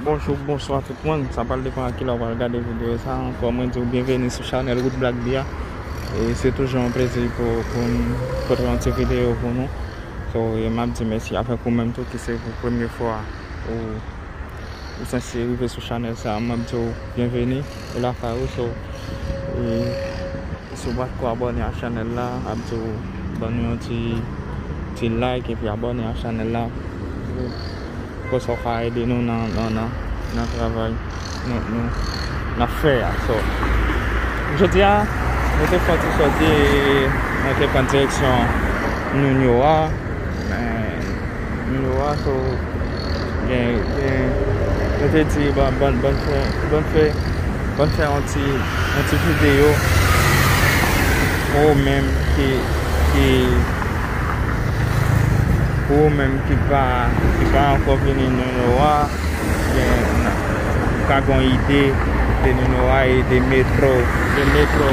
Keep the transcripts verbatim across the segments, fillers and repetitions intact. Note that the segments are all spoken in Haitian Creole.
Bonjou, bonswa tout moun. Sa pral depann a kilè w pral gade videyo sa a. Ankò, mwen di w byenveni sou chanèl Wood Black Bee a. E se toujou yon plezi pou, pou m pote yon ti videyo pou nou. So, e m ap di mèsi avèk ou menm tou ki se pou premye fwa ou, ou sanse rive sou chanèl sa a. M ap di w byenveni, ou lakay ou. So, e, Si w pa t ko abòne a chanèl la, ap di w ban nou yon ti, ti like epi abòne a chanèl la. Konsa w ka ede nou nan, nan, nan, nan travay nou, nou, n ap fè a. So, jodi a, nou te fè yon ti sòti, nou te pran direksyon New York a. Men, New York a, so, gen, gen, nou te di, ban, ban, ban fè, ban fè, ban fè yon ti, yon ti videyo pou ou menm ki, ki, pou ou menm ki pa, ki pa ankò vini New York a, gen, ou ka gen yon ide de New York a e de metro, de metro,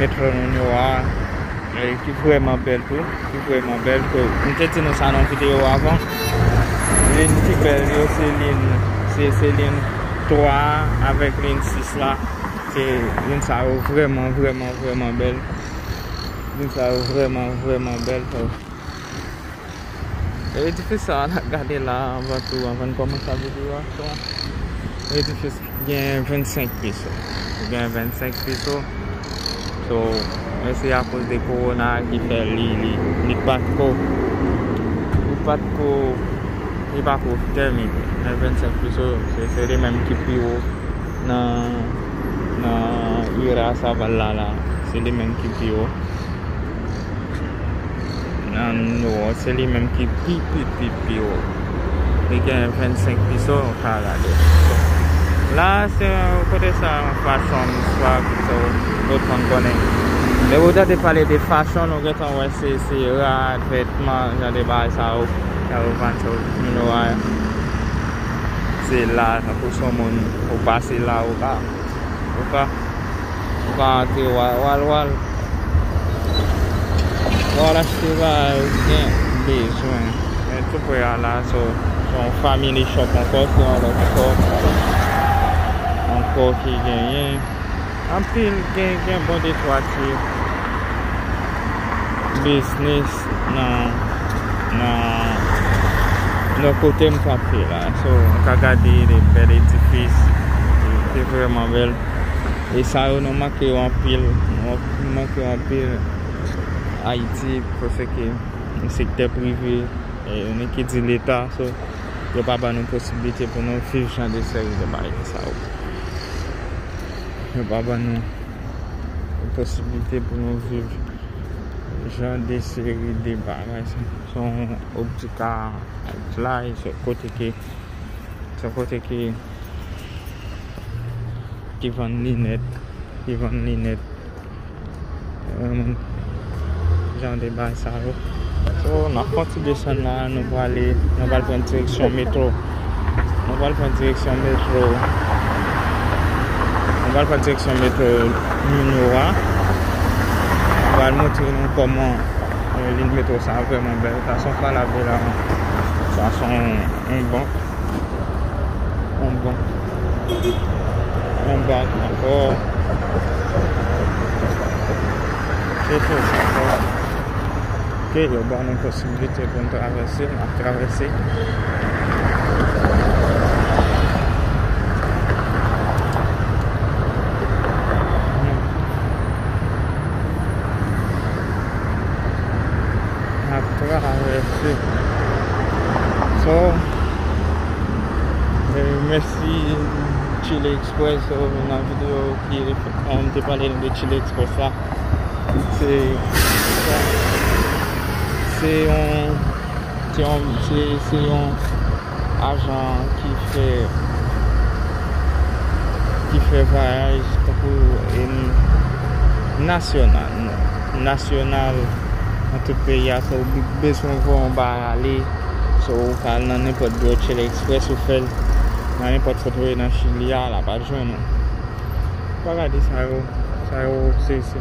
metro New York a. E ki vrèman bèl tou, ki vrèman bèl. Ke m te di nou sa nan videyo avan. Liy ki bèl yo, se liy, se, se liy twa a avèk liy sis la. Se liy sa yo vrèman, vrèman, vrèman bèl. Liy sa yo vrèman, vrèman bèl. So, edifis sa a n ap gade la anvan tou, anvan n kòmanse videyo a. So, edifis gen vennsenk pye so. Li gen vennsenk pye so. So, men se akoz de kowona a ki fè li, li, li pa t ko, li pa t ko, li pa ko tèmine. Men vennsenk pye so, se, se li menm ki pi wo nan, nan Ira Saval la, la. Se li menm ki pi wo. Nan New York, se li menm ki pi, pi, pi, pi wo. Li gen vennsenk pye so, ou ka gade. La, se yon kote sa, yon fashion swag, so, tout moun konnen. Depi w tande pale de fashion, ou gentan wè se, se rad, vètman, jan de bagay sa yo, sa yo vann, so, New York a, se la, tankou se yon moun, ou pase la, ou ka, ou ka. Ou ka antre, w al, w al, w al. W al achte bagay ou gen bezwen. Men tou pre a la, so, se yon family shop ankò, se yon lòt shop ankò ki genyen. Anpil gen, gen bon de twa ti biznis nan, nan, nan kote m kanpe la. So, ou ka gade de bèl edifis, se vrèman bèl. E sa yo nou manke yo anpil, nou manke yo anpil Ayiti, paske sektè prive, e, nou ki di Leta, so, yo pa ban nou posiblite pou nou viv jan de seri de bagay sa yo. Yo pa ban nou posiblite pou nou viv jan de seri de bagay sa. Se yon optika, se yon kote ke, se yon kote ke, ki vann linèt, ki vann linèt, jan de bagay sa yo. So, n ap kontinye desann la, nou prale, nou pral pran direksyon metro. Nou pral pran direksyon metro. Nou pral pran direksyon metro New York a. Nou pral montre nou kòman, eh, liy metro sa a vrèman bèl. Sa se yon falabella. Sa se yon, yon bank. Yon bank. Yon bank ankò. Se tou ankò. Ke yo ban nou posiblite pou n travèse, n ap travèse. N ap travèse. So, eh, mèsi Chile Express, so, nan videyo ki, m te pale nou de Chile Express la. Se, se yon, se yon, se, se yon ajan ki fè, ki fè vwayaj tankou, em, nasyonal, nasyonal nan tout peyi a. So, ou be-, bezwen voye yon bagay ale, so, ou ka al nan nenpòt biwo Chile Express, ou fè l nan nenpòt kote w ye nan Chili a, l ap al jwenn ou. Pa gade sa yo, sa yo, se, se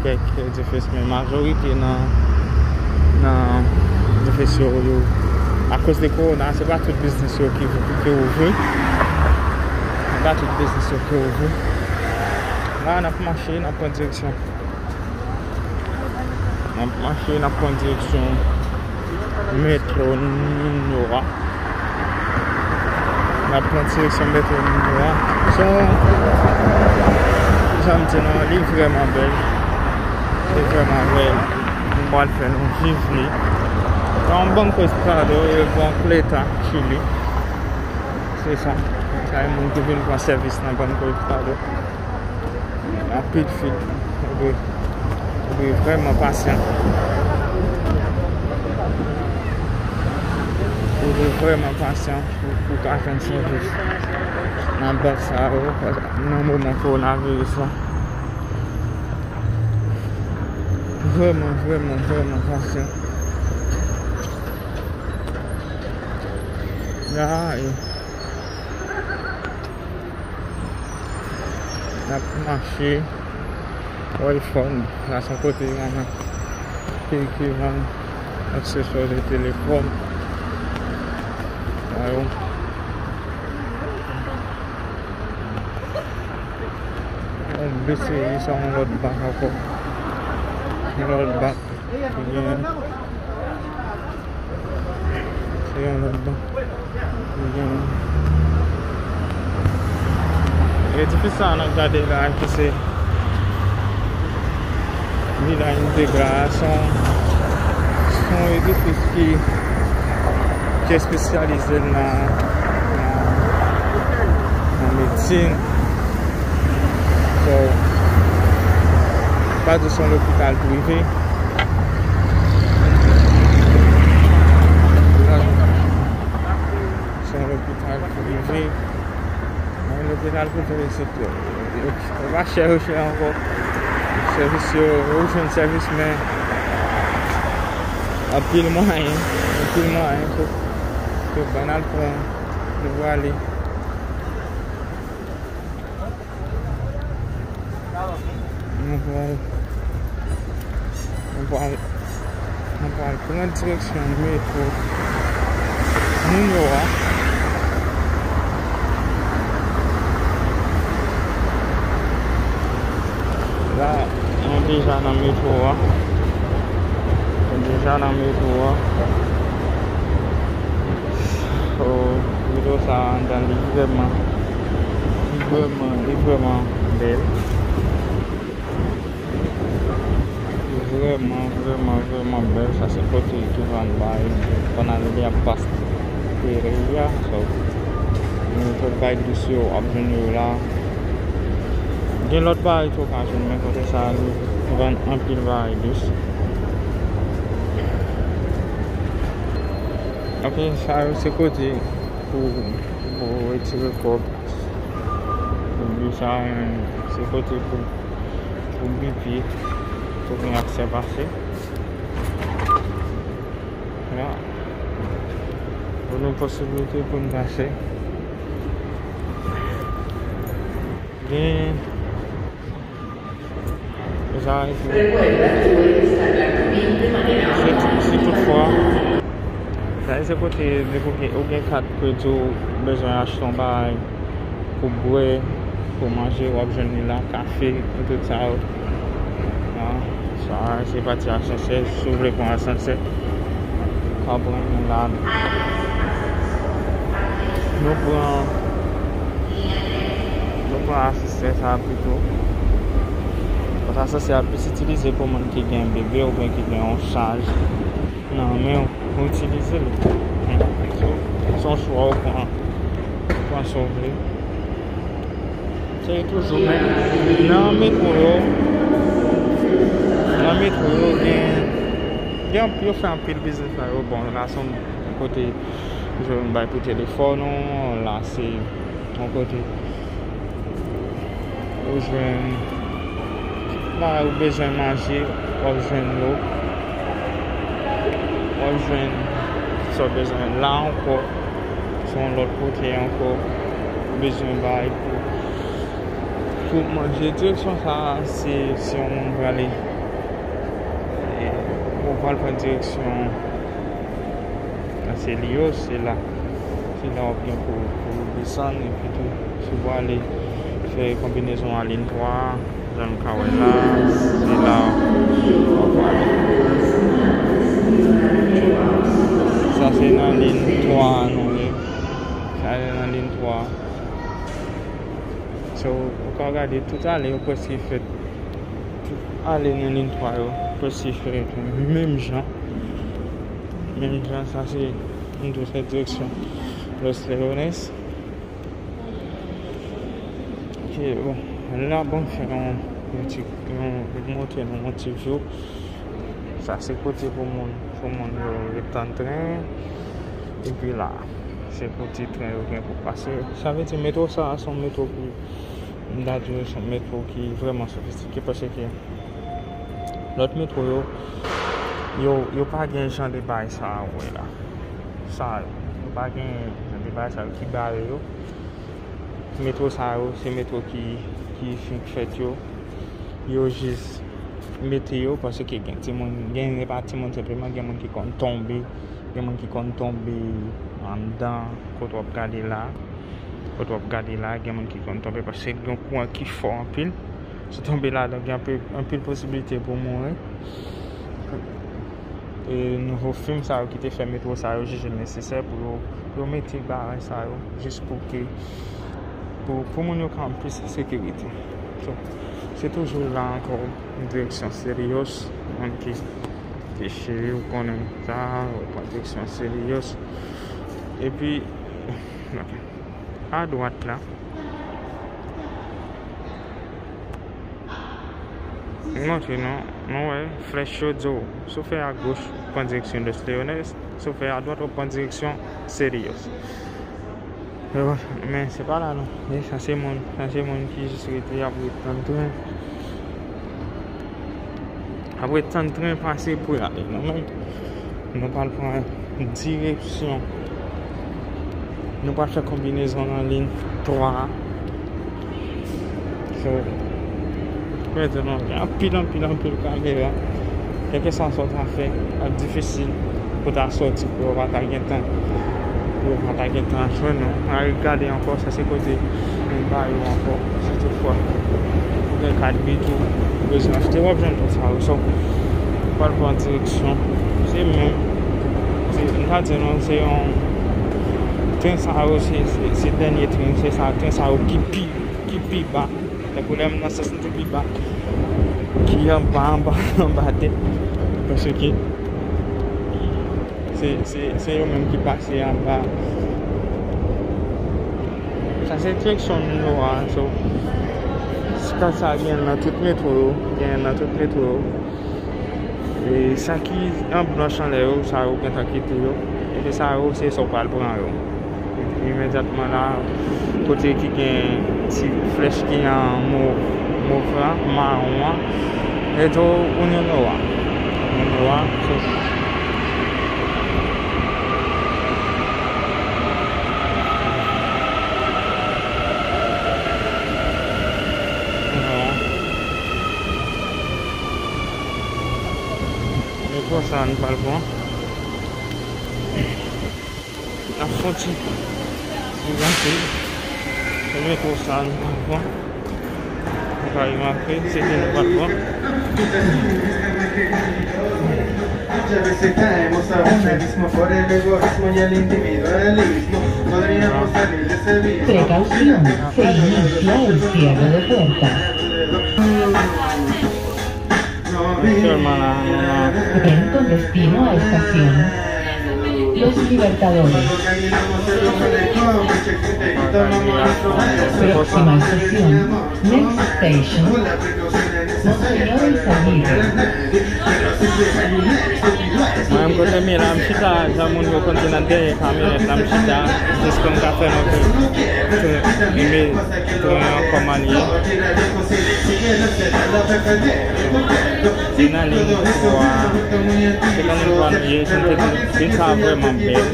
kèk edifis, men majorite nan, nan edifis yo, yo, Akoz de kowona, se pa tout biznis yo ki, ki ouvri. Se pa tout biznis yo ki ouvri. La, n ap mache, n ap pran direksyon. N ap mache, n ap pran direksyon metwo Nino a. N ap pran direksyon metwo Nino a. So, jan m di nou, li vrèman bèl. Li vrèman bèl. M pral fè nou viv li. Nan Banco Estado, yo pran Cleta, Chili. Se sa. Sa e moun ki vin pran sèvis nan Banco Estado. Anpil fil. Ou dwe, ou dwe vrèman pasyan. Ou dwe vrèman pasyan pou, pou ka jwenn sèvis nan bank sa yo, nan moman kowonaviris la. Vrèman, vrèman, vrèman pasyan. La, e, n ap mache. Wayfond, la se yon kote ki vann, ki, ki vann akseswa de telefòn. Sa yo. Yon B C I, sa yon lòt bank ankò. Yon lòt bank. Ebyen, se yon lòt bank. Ebyen, edifis sa a n ap gade la, ki se Villa Integra, se yon, se yon edifis ki, ki espesyalize nan, nan, nan medsin. So, pa di se yon lopital prive. Se yon lopital prive. Nan lopital prive, se, yo, yo pa chè, yo chè ankò. Sèvis yo, ou jwenn sèvis, men anpil mwayen, anpil mwayen, fòk, fòk ban al pran, nou prale. Nou pral, nou pral, nou pral pran direksyon metwo Nino a. La, nou deja nan metwo a. Nou deja nan metwo a. So, videyo sa a anndan li vrèman, li vrèman, li vrèman bèl. Vrèman, vrèman, vrèman bèl. Sa se kote ki vann bay, pandan li ap pase a. So, gen lòt bagay dous yo, w ap jwenn yo la. Gen lòt bagay tou w ka jwenn, men kote sa a, li vann anpil bagay dous. Apre sa yo, se kote pou, pou retire kòb. Epi sa, se kote pou, pou bipe, pou gen aksè pase. La, pou nou posiblite pou n pase. Gen, sa, se, se, si toutfwa, sa, se kote, depi w gen, ou gen kat kredi, ou bezwen achte yon bagay pou bwè, pou manje, w ap jwenn li la, kafe, e tout sa yo. An, sa, se pati asansè, si w vle pran asansè, w ka pran yon la. Nou pran, nou pran asansè sa a pito. Paske asansè a plis itilize pou moun ki gen bebe oubyen ki gen yon chaj nan men w, ou itilize l. So, se yon chwa ou pran, ou pran sa w vle. Se toujou, men nan metwo yo, nan metwo yo gen, gen anp-, yo fè anpil biznis la yo. Bon, la se yon kote ou jwenn bay pou telefòn ou, la se yon kote ou jwenn bagay ou bezwen manje, w ap jwenn yo. W ap jwenn sa w bezwen la ankò. Se yon lòt kote ankò, ou bezwen bay pou, pou manje. Direksyon sa a, se, si yon moun prale, e, ou pral pran direksyon, Selyos, se la. Se la w ap gen pou, pou desann, epi tou, si w ale fè konbinezon a liy twa a, jan nou ka wè la, se la w ap ale. Sa se nan liy twa a nou ye. Sa se nan liy twa a. So, ou ka gade tout ale yo prèske fèt. Tout ale nan liy twa yo prèske fèt menm jan. Menm jan, sa se, m tou se direksyon Los Leones. Ok, bon, la bon fè yon, yon ti, yon, montre nou yon ti view. Sa se kote pou moun, pou moun yo ret tann tren. Epi la, se kote tren yo gen pou pase. Sa vle di metwo sa a se yon metwo ki, m ta di w, se yon metwo ki vrèman sofistike paske lòt metwo yo, yo, yo pa gen jan de bagay sa a ou wè la. Sa yo, yo pa gen jan de bagay sa yo ki bare yo. Metwo sa yo, se metwo ki, ki fenk fèt yo. Yo jis mete yo paske gen timoun, gen, se pa timoun senpleman, gen moun ki konn tonbe, gen moun ki konn tonbe anndan, kote w ap gade la, kote w ap gade la, gen moun ki konn tonbe paske gen kouran ki fò anpil. Si w tonbe ladan, gen anpil, anpil posiblite pou w mouri. E nouvo fim sa yo ki te fè metwo sa yo jije l nesesè pou yo, pou yo mete bagay sa yo jis pou ke, pou, pou moun yo ka an plis sekirite. So, se toujou la ankò, direksyon Selyos, moun ki, ki cheri, ou konnen sa, ou pran direksyon Selyos. Epi, ok. Adwat la, M montre nou, nou wè flèch yo di w, si w fè agoch, w pran direksyon Los Leones, si w fè adwat, w pran direksyon Selyos. Men se pa la non. E sa se moun, sa se moun ki jis rete, y ap ret tann tren. Y ap ret tann tren pase pou y ale. Nou menm, nou pral pran direksyon. Nou pral fè konbinezon nan liy twa a. So, mwen di nou, gen anpil, anpil, anpil kamera. Kèlkeswa sa w ta fè, ap difisil pou w ta sòti, pou yo pa ta gentan, pou yo pa ta gentan jwenn ou. Al gade ankò, sa se kote m ba yo ankò, si toutfwa ou gen kat bit ou bezwen achte, w ap jwenn tout sa yo. So, w pral pran direksyon. Se menm, se, m ta di nou, se yon, tren sa yo, se, se, se dènye tren, se sa, tren sa yo ki pi, ki pi ba. Tankou lè m nan sans m te pi ba, ki anba, anba, anba tè. Paske se, se, se yo menm ki pase anba. Sa se direksyon nou yo a, so, sa sa gen nan tout metwo yo, gen nan tout metwo yo. E sa ki an blanch anlè yo, sa yo gentan kite yo. Epi sa yo, se sa w pral pran yo. Imedyatman la, kote ki gen ti flèch ki an mo-, mov la, mawon an, e tou Union Nova. Union Nova, so, Union Nova. Metwo sa a nou pral pran. N ap fon ti, ti ranse. Se metwo sa a nou pral pran. Nou ka remake, se te nou pral pran. Precaución, se inicia el cierre de puertas. Tren an la, nou nan Tren con destino a estación Los Libertadores. Próxima estación, next station, Monseñor Izaguirre. Mwen menm kote m ye la, m chita jan moun yo konn te nan dèyè kamyonèt la, m chita, jis pou m ka fè nou ke, ke, tren an kòman l ye. Se nan liy twa, se nan liy twa nou ye, jan m te di, vil sa a vrèman bèl.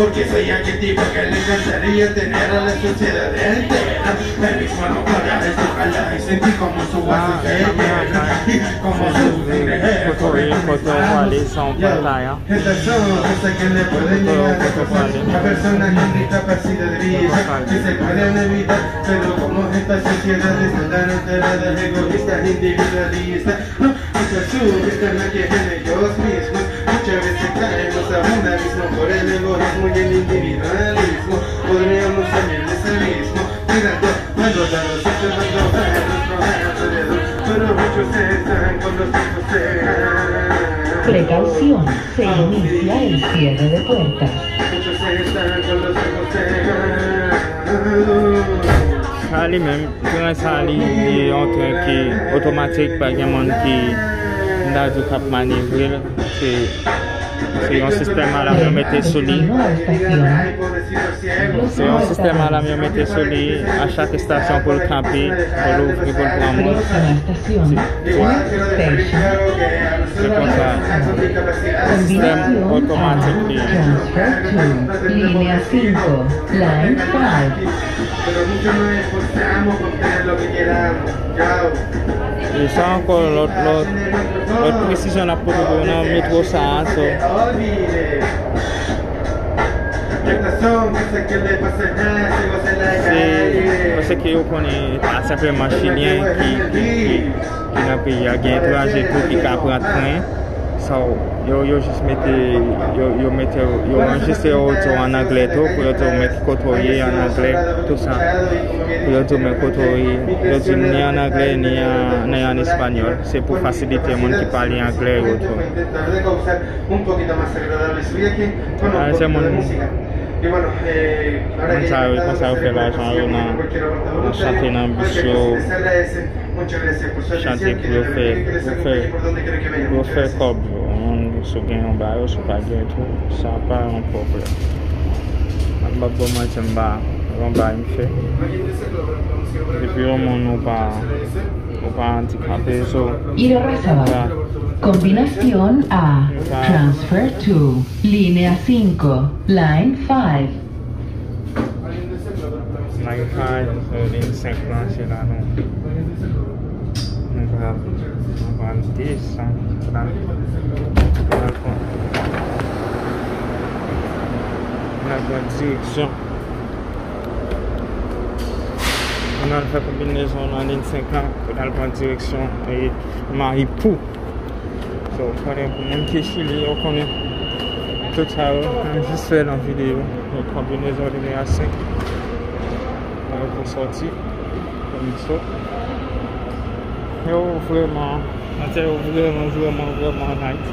Porque soy arquetipo que le encantaría tener a la sociedad entera. El mismo no para de tocarla y sentir como su voz se llena y como su sangre es corriente. Estas son cosas que le pueden llegar a pasar a personas con discapacidad visual que se pueden evitar, pero como esta sociedad está tan alterada, egoísta, individualista, no, esta es su vista en la que ven ellos mismos. Muchas veces caemos a un abismo por el egoísmo y el individualismo. Podríamos salir de ese abismo mirando más los lados, observando a nuestro alrededor, pero muchos están con los ojos cerrados. Precaución, se inicia el cierre de puertas. Muchos están con los ojos cerrados. Sa li menm, tren sa li, li yon tren ki otomatik, pa gen moun ki, m ta di, k ap manevre l. Se, se yon sistèm alam yo mete sou li. Se yon sistèm alam yo mete sou li. A chak estasyon pou l kanpe, pou l ouvri, pou l pran moun. Se, se konsa. Sistèm otomatik li ye. Transfer to Línea cinco, Line five. E sa ankò, lòt, lòt, lòt presizyon n ap pote pou nou nan metwo sa a, so. Se, paske yo konnen e pa senpleman chilyen ki, ki, ki, ki nan peyi a, gen etranje tou ki ka pran tren. So, yo, yo jis mete, yo, yo mete, yo anrejistre yo tou an anglè tou, pou yo di w men ki kote w ye an anglè, tou sa. Pou yo di w men kote w ye, yo di ni an anglè, ni an, ni an espanyòl. Se pou fasilite moun ki pale anglè yo tou. A, se moun, moun sa yo, konsa yo fè lajan yo nan, nan chante nan bis yo. Chante pou yo fè, pou fè, pou yo fè kòb yo. Si w gen yon bagay, si w pa gen tou, sa pa yon pwoblèm. M p ap ba w manti, m pa, yon bagay m fè. Depi yon moun ou pa, ou pa andikape, so, Irarrázaval. Combinación A. Transfer to Línea cinco, Line five. Line five, so, liy senk lan, se la nou, nou pral, nou pral desann, nou pral, nou pral pran, nou pral pran direksyon. Nou al fè konbinezon nan liy senk lan, nou al pran direksyon, e, Mayipou. So, konnen pou moun ki Chili, yo konnen tout sa yo, m jis fè nan videyo. Yo konbinezon nimewo senk. Yo pou sòti, pou m sot. Yo vrèman, atè yo vrèman, vrèman, vrèman nice.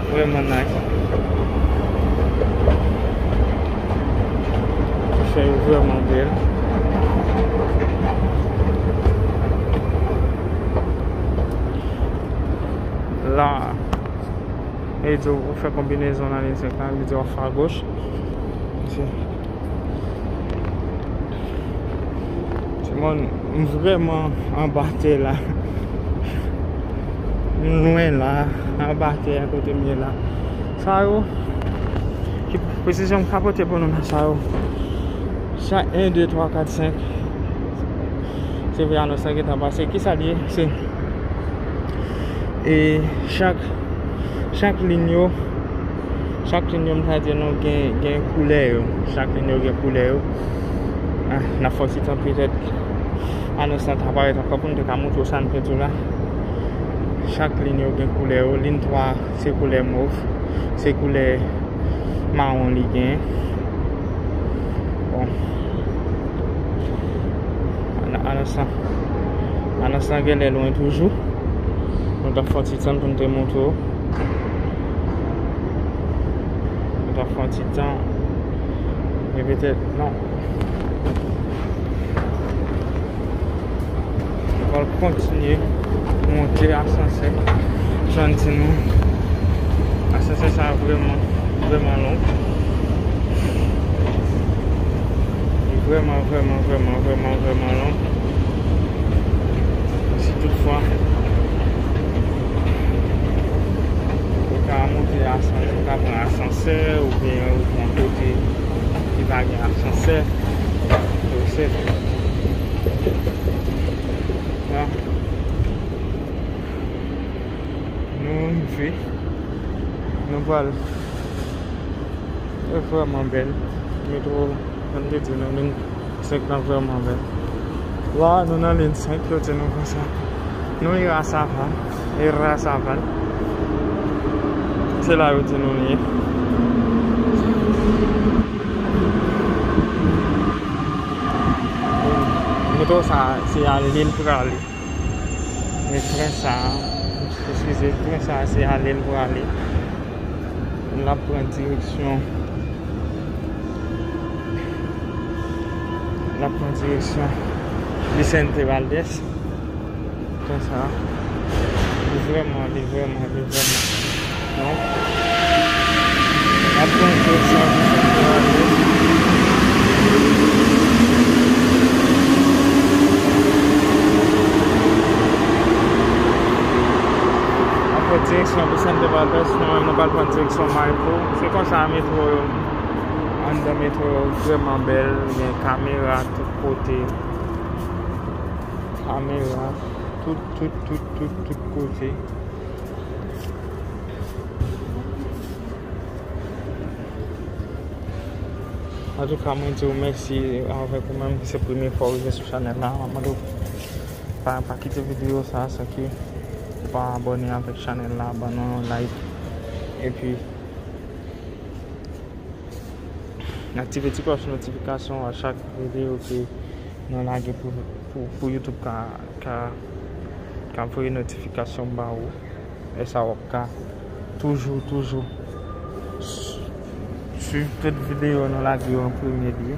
Vrèman nice. Atè yo vrèman bèl. La, e di w fè konbinezon nan liy senk lan, li di w ap fè agoch. Timoun, m vrèman anba tè la. M lwen la, anba tè a kote m ye la. Sa yo, ki presizyon m ka pote pou nou nan sa yo? Sa, en, de, twa, kat, senk. Se vre anons lan gentan pase. Kisa l ye? Se, e, chak, chak liy yo, chak liy yo, m ta di nou gen, gen koulè yo. Chak liy yo gen koulè yo. Ah, n ap fè yon ti tan petèt anons lan ta parèt ankò pou m te ka montre w sa m te di w la. Chak liy yo gen koulè yo. Liy twa se koulè mov, se koulè mawon li gen. Bon. Ann-, anons lan, anons lan genlè lwen toujou. Nou t ap fè yon ti tann pou n te montre w. Nou t ap fè yon ti tan. E petèt, non. Nou pral kontinye monte asansè. Jan m di nou, asansè sa a vrèman, vrèman long. Li vrèman, vrèman, vrèman, vrèman, vrèman long. Si toutfwa ou ka monte a Ou ka pran asansè oubyen ou pran kote ki pa gen asansè. Ou se la. Nou rive. Nou pral. E vrèman bèl. Metwo, jan m te di nou, liy senk lan vrèman bèl. La, nou nan liy senk, yo di nou konsa. Nou Irasaval. Irasaval. Se la yo di nou li ye. Metwo sa, se ale l prale. Men tren sa, eskize, tren sa, se ale l prale. L ap pran direksyon, l ap pran direksyon Vicente Valdés. Konsa, li vrèman, li vrèman, li vrèman. Donk, ap pran direksyon Vicente Valdés. Ap pran direksyon Vicente Valdés, nou menm nou pral pran direksyon Maipo. Se konsa metwo yo, anndan metwo yo vrèman bèl, gen kamera tout kote. Kamera, tout, tout, tout, tout, tout kote. Antouka, mwen di w mèsi avèk ou menm ki se premye fwa w rive sou chanèl la. Mwen mande w pa, pa kite videyo sa a san ke w pa abòne avèk chanèl la, ban nou yon like. Epi, aktive ti klòch notifikasyon a chak videyo ke nou lage pou, pou, pou YouTube ka, ka, ka voye notifikasyon ba ou. E sa w ap ka toujou, toujou s-, swiv tout videyo nou lage yo an premye lye.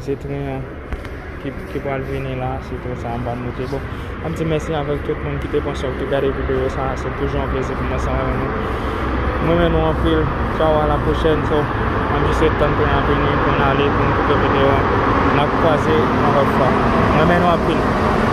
Se tren an ki, ki pral vini la, se tren sa anba nou te. Bon, m ap di mèsi avèk tout moun ki te pran swen pou te gade videyo sa. Se toujou yon plezi pou mwen, sa renmen nou. M renmen nou anpil. Tchaw, a la pwochèn. So, m ap jis ret tann tren an vini pou n ale, pou n koupe videyo a. N ap kwaze yon lòt fwa. M renmen nou anpil.